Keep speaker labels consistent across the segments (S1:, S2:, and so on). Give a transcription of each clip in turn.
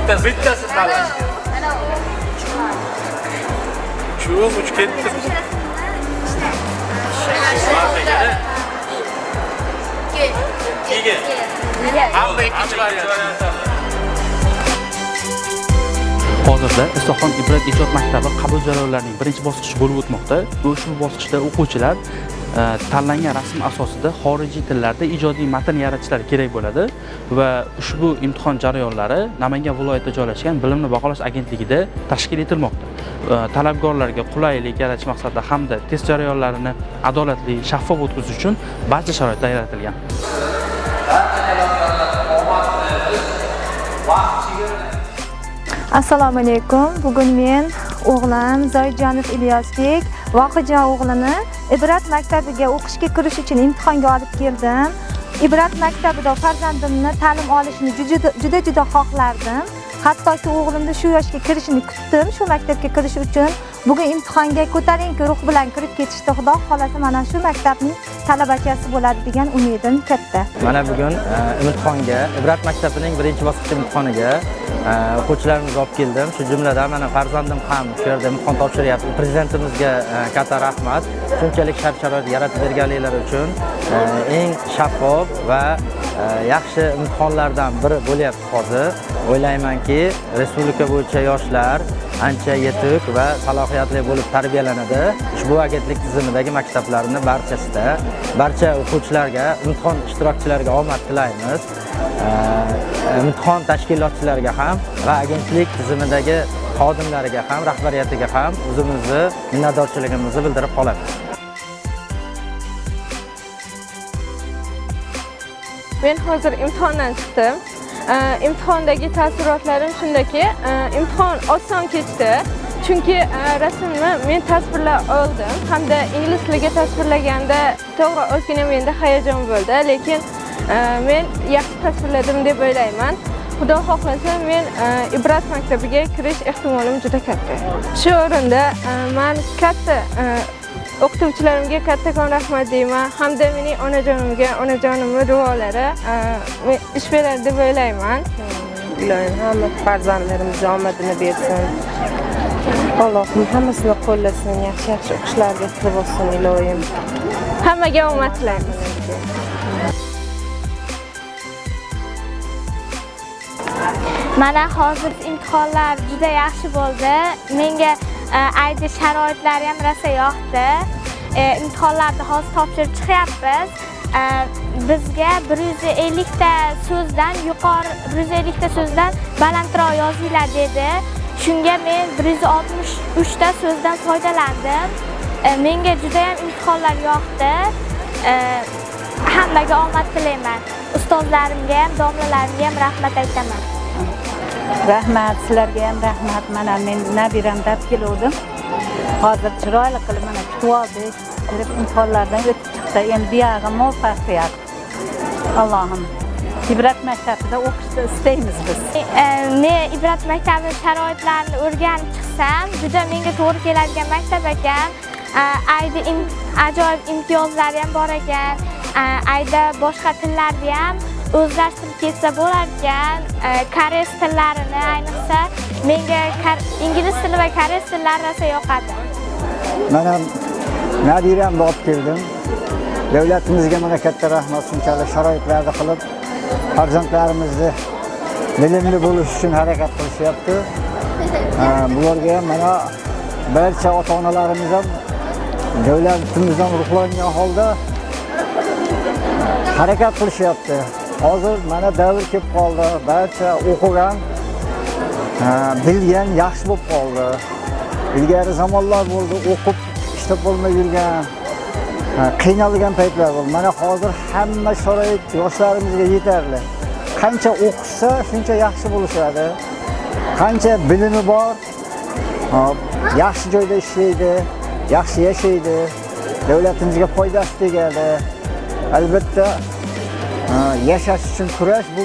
S1: Bittasi tanlash kerak. Uchum uch ketdi. Keyin. Hamma ikkinchi variant.
S2: Hozirda Isoxon Ibrat ijod maktabi qabul jarayonlarining birinchi bosqichi bo'lib o'tmoqda. Va ushbu bosqichda o'quvchilar tanlangan rasm asosida xorijiy tillarda ijodiy matn yaratishlari kerak bo'ladi va ushbu imtihon jarayonlari Namangan viloyatida joylashgan Bilimni baholash agentligida tashkil etilmoqda. Talabgorlarga qulaylik yaratish maqsadida hamda test jarayonlarini adolatli, shaffof o'tkazish uchun barcha sharoitlar yaratilgan.
S3: Assalomu alaykum. Bugun men o'g'lim Zoidjonov Ilyosbek Vohidjon o'g'lini Ibrat maktabiga o'qishga kirish uchun imtihonga olib keldim. Ibrat maktabida farzandimni ta'lim olishini juda juda xohlardim. Hattoki o'g'limni shu yoshga kirishini kutdim, shu maktabga kirish uchun. Bugun imtihonga ko'tarinki ruh bilan kirib ketishdi. Xudo xolasa mana shu maktabning talabachasi bo'ladi degan umidim katta.
S4: Mana bugun imtihonga, Ibrat maktabining birinchi bosqich imtihoniga o'quvchilarimizni olib keldim. Shu jumladan mana farzandim ham shu yerda imtihon topshiryapti. Prezidentimizga katta rahmat. Shunchalik shart-sharoit yaratib berganliklari uchun eng shaffof va yaxshi imtihonlardan biri bo'lyapti hozir. O'ylaymanki, respublika bo'yicha yoshlar ancha yetuk va salohiyatli bo'lib tarbiyalanadi. Ushbu agentlik tizimidagi maktablarning barchasida barcha o'quvchilarga, imtihon ishtirokchilariga omad tilaymiz. Imtihon tashkilotchilariga ham va agentlik tizimidagi xodimlariga ham, rahbariyatiga ham o'zimizni minnatdorchiligimizni bildirib qolamiz.
S5: Men hozir imtihondan chiqdim. Imtihondagi taassurotlarim shundaki, imtihon oson kechdi. Chunki rasmni men tasvirlay oldim hamda ingliz tiliga tasvirlaganda to'g'ri ozgina menda hayajon bo'ldi, lekin men yaxshi tasvirladim deb o'ylayman. Xudo xohlasa men Ibrat maktabiga kirish ehtimolim juda katta. Shu o'rinda men katta o'qituvchilarimga kattakon rahmat deyman hamda mening onajonimga, onajonimning duolari ish beradi deb o'ylayman.
S6: Iloyim hamma farzandlarimizga omadini bersin. Allohim hammasini qo'llasin, yaxshi-yaxshi o'qishlarga kirib olsin iloyim.
S5: Hammaga omad tilaymiz.
S7: Mana hozir imtihonlar juda yaxshi bo'ldi. Menga ayni sharoitlari ham rosa yoqdi. Imtihonlarni hozir topshirib chiqyapmiz. Bizga 150 ta so'zdan yuqori, 150 ta so'zdan balandroq yozinglar dedi. Shunga men 163 ta so'zdan foydalandim. Menga juda ham imtihonlar yoqdi. Hammaga omad tilayman. Ustozlarimga ham, domlalarimga ham rahmat aytaman.
S8: Rahmat, sizlarga ham rahmat. Mana men nabiramni olib keldim. Hozir chiroyli qilib mana kutib oldik. Kirib imtihonlardan o'tib chiqdi. Endi buyog'i muvaffaqiyat. Allohim. Ibrat maktabida o'qishni istaymiz biz.
S7: Men Ibrat maktabi sharoitlarini o'rganib chiqsam, juda menga to'g'ri keladigan maktab ekan. Ayni ajoyib imtiyozlari ham bor ekan. Ayda boshqa tillarni ham o'zlashtirib ketsa bo'lar ekan. Koreys tillarini ayniqsa menga ingliz tili va koreys tillari rosa yoqadi.
S9: Men ham nabiramni olib keldim. Davlatimizga mana katta rahmat, shunchalik sharoitlarni qilib farzandlarimizni bilimli bo'lish uchun harakat qilishyapti. Bularga ham mana barcha ota-onalarimiz ham davlatimizdan ruhlangan holda harakat qilishyapti. Hozir mana davr kelib qoldi, barcha o'qigan, bilgan yaxshi bo'lib qoldi. Ilgari zamonlar bo'ldi, o'qib ishlab bo'lmay yurgan, qiynalgan paytlar bo'ldi. Mana hozir hamma sharoit yoshlarimizga yetarli. Qancha o'qishsa, shuncha yaxshi bo'lishadi. Qancha bilimi bor, yaxshi joyda ishlaydi, yaxshi yashaydi, davlatimizga foydasi tegadi. Albatta, yashash uchun kurash bu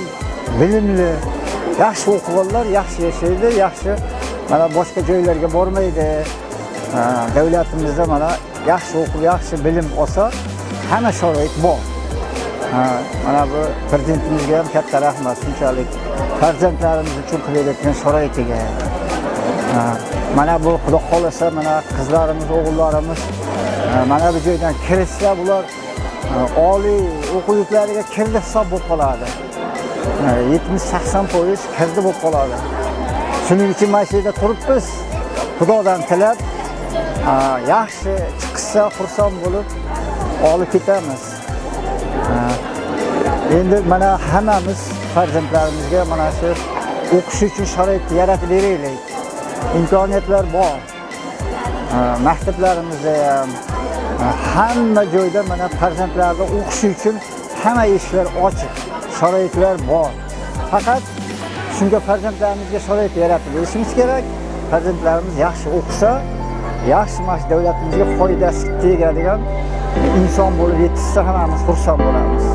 S9: bilimli, yaxshi o'qiganlar yaxshi yashaydi, yaxshi mana boshqa joylarga bormaydi. Davlatimizda mana yaxshi o'qib, yaxshi bilim olsa, hamma sharoit bor. Mana bu prezidentimizga ham katta rahmat, shunchalik Farzandlarimiz uchun qilayotgan sharoitiga. Mana bu Xudo xolasa, mana qizlarimiz, o'g'illarimiz mana bu joydan kirishsa, bular oliy o'quv yurtlariga kirdi hisob bo'lib qoladi. 70-80% kirdi bo'lib qoladi. Shuning uchun mana shu yerda turibmiz. Xudodan tilab, yaxshi chiqsa xursand bo'lib olib ketamiz. Endi mana hammamiz farzandlarimizga mana shu o'qish uchun sharoit yaratib beraylik. Imkoniyatlar bor. Maktablarimizda ham hamma joyda mana farzandlarni o'qishi uchun hamma eshiklar ochiq, sharoitlar bor. Faqat shunga farzandlarimizga sharoit yaratib berishimiz kerak. Farzandlarimiz yaxshi o'qisa, yaxshi mana shu davlatimizga foydasi tegadigan inson bo'lib yetishsa hammamiz xursand bo'lamiz.